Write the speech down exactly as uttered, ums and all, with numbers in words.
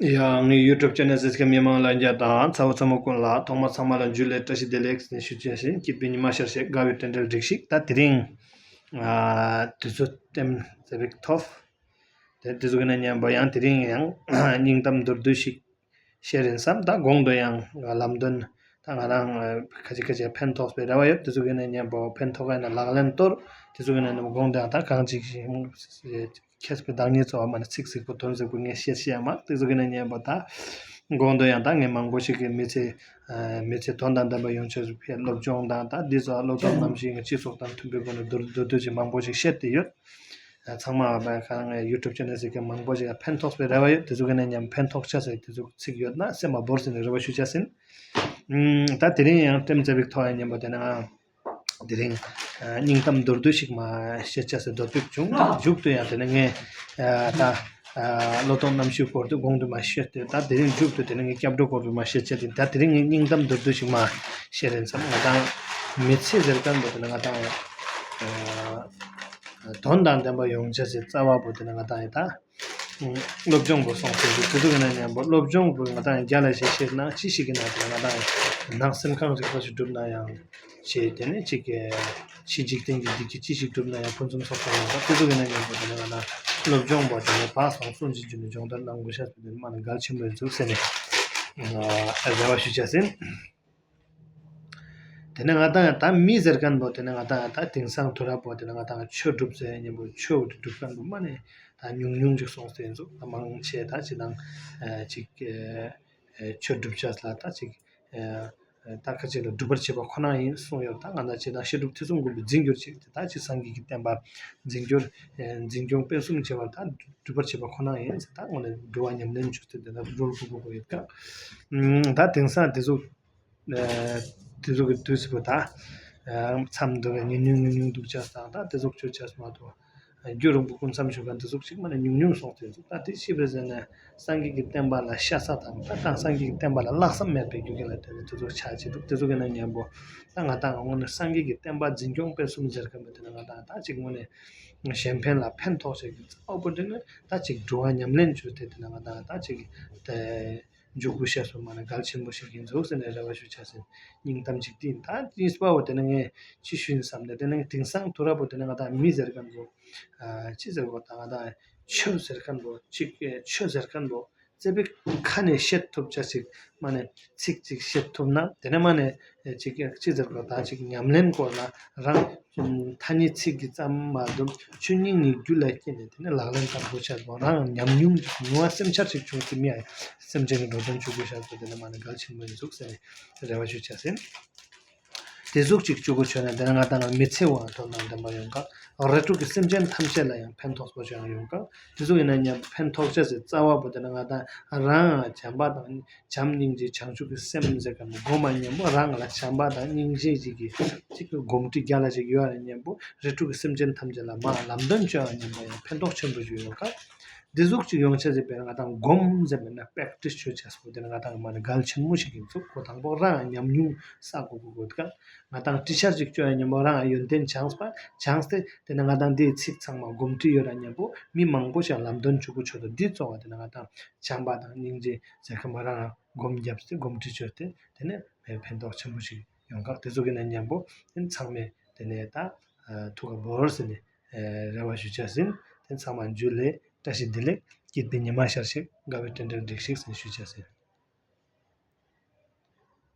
ཡ། ངའི་ཡུ་ཊུབ་ཆེ་ནལ་གཟིགས་མཁན་མི་མང་ལྷན་རྒྱས་དང་ཚ་བོ་ཚ་མོ་ཀུན་ལ་ཐོག་མར་ཚང་མ་ལ་འཇུ་ལེ་བཀྲ་ཤིས་བདེ་ལེགས་ཟེར་ནས་ཞུ་ཅེས་ཤིག་སྐྱིད་པའི་ཉི་མ་ཤར་ཤིག་དགའ་བའི་དྲན་འབྲེལ་སྒྲིག་ཤིག་ད་དེ་རིང་ཨ་དུས་ཚོད་ལྟེམ་ཙེ་བིག་ཐོབ། དེ་དུས་ཚོད་ཀྱི་ནང་མཉམ་པོ་ཡང་དེ་རིང་ཡང་སྙིང་གཏམ་མདོར་བསྡུས་ཤིག་བཤད་རན་བསམ། ད་གོང་དུ་ཡང་ལམ་སྟོན་ད་ང་རང་ཁ་ཅིག་ཁ་ཅིག་ཕན་ཐོགས་པའི་རེ་བ་ཡོད། དེ་ཚོ་གི་ནང་མཉམ་པོ་ཕན་ཐོགས་ཡིན་ན་ལག་ལེན་གཏོར། དེ་ཚོ་གི་ནང་ནས་གོང་དུ་ཡང་ད་གང་ཅིག་ཤིག་མཁས་པའི་བདག་ཉིད་ཚོ་བ་མ་ནི་ཚིག་གཟིགས་པོ་དོན་གཟིགས་པོ་ངས་བཤད་བཤད་མ་དེ་ཚོ་གི་ནང་མཉམ་པོ་ད་གོང་དུ་ཡང་ད་ངས་མང་པོ་ཞིག་གི་མི་ཚེ་མི་ཚེ་དོན་དང་ལྡན་པ་ཡོང་ཆེད་སུ་ཕན་སློབ་སྦྱོང་དང་ད་འདི་ཚོ་སློབ་སྟོན་རྣམ་བཞི་ངས་སྤྱི་ཚོགས་དང་མཐུན་པའི་སྒོ་ནས་མདོར་མདོར་བསྡུས་ཀྱི་མང་པོ་ཞིག་བཤད་དེ་ཡོད། ཚང་མ་བ་གང་ངའི་ཡུ་ཊུབ་ཆེ་ནལ་ཟེར་མཁན་མང་པོ་ཞིག་ལ་ཕན་ཐོགས་པའི་རེ་བ་ཡོད། དེ་ཚོ་གི་ནས་མཉམ་ཕན་ཐོགས་ཆ་ཟེར་དེ་ཚོ་ཚིག་ཡོད་ན་སེམས་མ་བོར་ཟེར་ནས་རེ་བ་ཞུ་ཆ་ཟིན། ད་དེ་རིང་ཡང་ལྟེམ་ཙེ་བིག་ཐོག་ཡང་མཉམ་པོ་དེ་ནང་དེ་རིང་སྙིང་གཏམ་མདོར་བསྡུས་ཤིག་མ་བཤད་ཆ་ཟེར་མདོར་བསྡུས་བྱུང་། ད་མཇུག་ཏུ་ཡང་དེ་ནས་ངས་ད་བློ་གཏོང་རྣམ་ཤེས་སྐོར་དུ་གོང་དུ་མ་བཤད་དེ་ད་དེ་རིང་མཇུག་ཏུ་དེ་ནས་ངས་སྐྱབས་འགྲོ་སྐོར་དུ་མ་བཤད་ཆ་དེ་ད་དེ་རིང་ངས་སྙིང་གཏམ་མདོར་བསྡུས་ཤིག་མ་བཤད་རན་བསམ། ང་དང་མི་ཚེ་ཟེར་མཁན་པོ་དེ་ནས་ང་དང་དོན་དང་ལྡན་པ་ཡོང་ཆ་ཟེར་རྩ་བ་པོ་དེ་ནས་ང་དང་ཡི་ད། སློབ་སྦྱོང་པོ་སོང་ཟེར་གྱི་དེ་ཚོ་གི་ནང་མཉམ་པོ་སློབ་སྦྱོང་པོ་ང་དང་རྒྱ་ལ་ཞིག་བཤད་ན་ཅི་ཞིག་གི་ནང་དེ་ང་དང་ནང་སེམས་ཁམས་རིག་པ་ཞིག་བསྒྲུབ་ན་ཡང་ཞེས་དེ་ནས་ཅིག་གི་ཕྱི་འཇིག་རྟེན་གྱི་བདེ་སྐྱིད་ཅི་ཞིག་བསྒྲུབ་ན་ཡང་ཕུན་སུམ་ཚོགས་པ་ཡོང་ཐབས་དེ་ཚོ་གི་ནང་མཉམ་པོ་དེ་ནས་ང་དང་སློབ་སྦྱོང་པོ་དེ་ནས་བག་སོང་སུན་འབྱིན་རྒྱུ་ནས་སྦྱོང་བརྡར་གནང་དགོས་ཤག་ཟེར་དེ་མ་ནས་གལ་ཆེན་པོ་ཡིན་ཚུལ་ཟེར་ནས་རེ་བ་ཞུ་བྱ་ཟིན། དེ་ནས་ང་དང་ཡང་ད་མི་ཟེར་མཁན་པོ་དེ་ནས་ང་དང་ཡང་ད་དེང་སང་དུས་རབས་པོ་དེ་ནས་ང་དང་ཆོས་སྒྲུབ་ཟེར་མཁན་པོ་ཆོས་སྒྲུབ་མཁན་པོ་མ་ནས་ད་ཉུང་ཉུང་ཅིག་སོང་སྟེ་ཡིན་ཚུལ་ད་མང་ཆེ་ད་ཅི་དང་ཅིག་ཆོས་སྒྲུབ་བྱ་ལ་ད་ཅིག་ད་ཁ་ཅིག་ལ་སྒྲུབ་པར་བྱེད་པ་ཁོ་ན་ཡིན་གསུངས་ཡོད། ད་ང་དང་ཅི་དང་བཤད་སྒྲུབ་ཐེག་གསུམ་མགོན་པོའི་འཛིན་སྐྱོར་ཅིག་ད་ཅི་སངས་རྒྱས་ཀྱི་བསྟན་པ་འཛིན་སྐྱོར་འཛིན་སྐྱོང་སྤེལ་གསུམ་བྱེད་པར་ད་སྒྲུབ་པར་བྱེད་པ་ཁོ་ན་ཡིན་ད་ངོ་ནས་འགྲོ་བ་ཉམས་ལེན་བྱུང་སྟེ་དེ་ད་རོལ་དགོས་དགོས་ཡོད་ཀ་ད་དེང་སང་དེ་ཚོ། དེ་ཚོ་གི་དུས་སུ་ད་མཚམས་འདུག་གི་ཉུང་ཉུང་ཉུང་ཉུང་འདུག་ཆགས་སོང་། ད་དེ་ཚོ་ཆོས་ཆགས་མ་གཏོགས་རྒྱུ་རིང་པོ་སྐུ་མཚམས་ཞུ་མཁན་དེ་ཚོ་ཞིག་མ་ནས་ཉུང་ཉུང་སོང་དེ་ཚོ་ད་དེ་ཤི་བའི་ཟེར་ནས་སངས་རྒྱས་ཀྱི་བསྟན་པ་ལ་ཤ་ཚ་དང་ད་དང་སངས་རྒྱས་ཀྱི་བསྟན་པ་ལ་ལྷག་བསམ་མེད་པའི་རྒྱུ་རྐྱེན་ལ་བརྟེན་ནས་དེ་ཚོ་ཆགས་བྱེད་འདུག་དེ་ཚོ་གི་ནང་མཉམ་པོ་ད་ང་དང་དངོས་གནས་སངས་རྒྱས་ཀྱི་བསྟན་པ་འཛིན་སྐྱོང་སྤེལ་གསུམ་ཟེར་མཁན་པོ་དེ་ནས་ང་དང་ད་ཅིག་དངོས་གནས་གཞན་ཕན་ལ་ཕན་ཐོགས་བྱེད་ཀྱི་རྩ་བ་པོ་དེ་ནི་ད་ཅིག་འགྲོ་བ་ཉམས་ལེན་བྱུས་ཏེ་དེ་ནས་ང་དང་ད་ཅིག་དེ། འཇུག་དགོས་ཤེས་སུ་མ་ནི་གལ་ཆེན་པོ་ཞིག་ཡིན་ཚུལ་ཟེར་ནས་རེ་བ་ཞུ་ཆ་ཟིན། སྙིང་གཏམ་ཅིག་དེ་ཡིན། ད་གཉིས་པ་བོ་དེ་ནི་ངས་ཅི་ཞུ་ཡིན་བསམ་ནས་དེ་ནི་དེང་སང་དུས་རབས་པོ་དེ་ནི་ང་དང་མི་ཟེར་མཁན་པོ་ཅི་ཟེར་གོ་ད་ང་དང་ཆོས་ཟེར་མཁན་པོ་ཅིག་ཆོས་ཟེར་མཁན་པོ་རྩེ་པའི་ཁ་ནས་བཤད་ཐུབ་ཆ་ཞིག་མ་ནས་ཚིག་ཅིག་བཤད་ཐུབ་ན་དེ་ནི་མ་ནས། ཅིག་ཅི་ཟེར་དགོས་ད་ཅིག་ཉམས་ལེན་སྐོར་ལ་རང་ཐ་སྙད་ཚིག་གི་ཙམ་མ་གཏོགས་ཆོས་ཉིད་ནི་རྒྱུད་ལ་སྐྱེས་ནས་དེ་ནས་ལག་ལེན་བསྟར་དགོས་ཆགས་པ་རང་ཉམས་མྱོང་ཅིག་ངོ་བ་སེམས་འཆར་ཅིག་བྱུང་སྟེ་མི་ཡ་སེམས་ཅན་གྱི་འགྲོ་དོན་བྱུང་དགོས་ཤག་ཟེར་དེ་ནས་མ་ནས་གལ་ཆེན་པོ་ཡིན་ཟུག་ཟེར་ནས་རེ་བ་ཞུ་ཆ་ཟིན། དེ་ཟུག་ཅིག་བྱུང་དགོས་ཆོད་ནས་དེ་ནས་ང་དང་ལ་མི་ཚེ་བ་དོན་དང་ལྡན་པ་ཡོང་ག་རིགས་དྲུག་གི་སེམས་ཅན་ཐམས་ཅད་ལ་ཡང་ཕན་ཐོགས་པོ་ཅིག་ཡང་ཡོང་ག་དེ་ཟུག་ཡིན་ན་ཉམས་ཕན་ཐོགས་ཆ་ཟེར་རྩ་བ་པོ་དེ་ནས་ང་དང་རང་བྱམས་པ་དང་། བྱམས་སྙིང་རྗེ་བྱང་ཆུབ་ཀྱི་སེམས་ཟེར་མཁན་པོ་སྒོམ་པ་ཉམས་པོ་རང་ལ་བྱམས་པ་དང་སྙིང་རྗེ་ཅིག་གི་ཅིག་གི་སྒོམ་ཁྲིད་རྒྱ་ལ་ཅིག་ཡོད་ཡ་ཉམས་པོ་རིགས་དྲུག་གི་སེམས་ཅན་ཐམས་ཅད་ལ་མ་ལམ་སྟོན་བྱོས་ཡ་ཉམས་པོ་ཡང་ཕན་ཐོགས་ཆེན་པོ་ཞིག་ཡོད་ཀ་འདི་ཟུག་ཅིག་ཡོང་ཆེད་ཟེར་བས་ང་དང་སྒོམ་ཟེར་བས་ན་པེག་ཊིས་བྱོས་ཆེད་སོ་དེ་ནི་ང་དང་མ་ནི་གལ་ཆེན་མོ་ཞིག་ཡིན་ཚུལ་ཁོ་དང་པོ་རང་ཉམས་མྱོང་བསགས་དགོས་དགོས་དགོས་ཀ་ང་དང་ཊི་ཆར་ཅིག་བྱོས་ཡ་ཉམས་པོ་རང་ཡོན་ཏན་སྦྱངས་པ་སྦྱངས་ཏེ་དེ་ནི་ང་དང་འདིའི་ཚིག་ཚང་མ་སྒོམ་ཁྲིད་ཡོད་ཡ་ཉམས་པོ་མི་མང་པོ་ཞིག་ལམ་སྟོན་བྱེད་དགོས་ཆོད་དོ་འདི་གཙོ་བ་དེ་ནི་ང་དང་བྱམས་པ་དང་སྙིང་རྗེ་ཟེར་མཁན་པོ་རང་སྒོམ་བརྒྱབ་སྟེ་སྒོམ་ཁྲིད་བྱས་ཏེ་དེ་ནས་ཕན་ཐོགས་ཆེན་པོ་ཞིག་ཡོང་ཁག་དེ་ཚོ་གི་ནས་མཉམ་པོ་དེ་ཚང་མས་དེ་ནས་ད་ཐུགས་ཁ་བོར་ཟེར་ནས་རེ་བ་ཞུ་བྱ་ཟིན། དེ་ཚང་མ་འཇུ་ལེ་བཀྲ་ཤིས་བདེ་ལེགས་སྐྱིད་པའི་ཉི་མ་ཤར་ཞིག་དགའ་བའི་དྲན་འབྲེལ་འགྲིག་ཞིག་ཟེར་ཞུ་བྱ་ཟིན།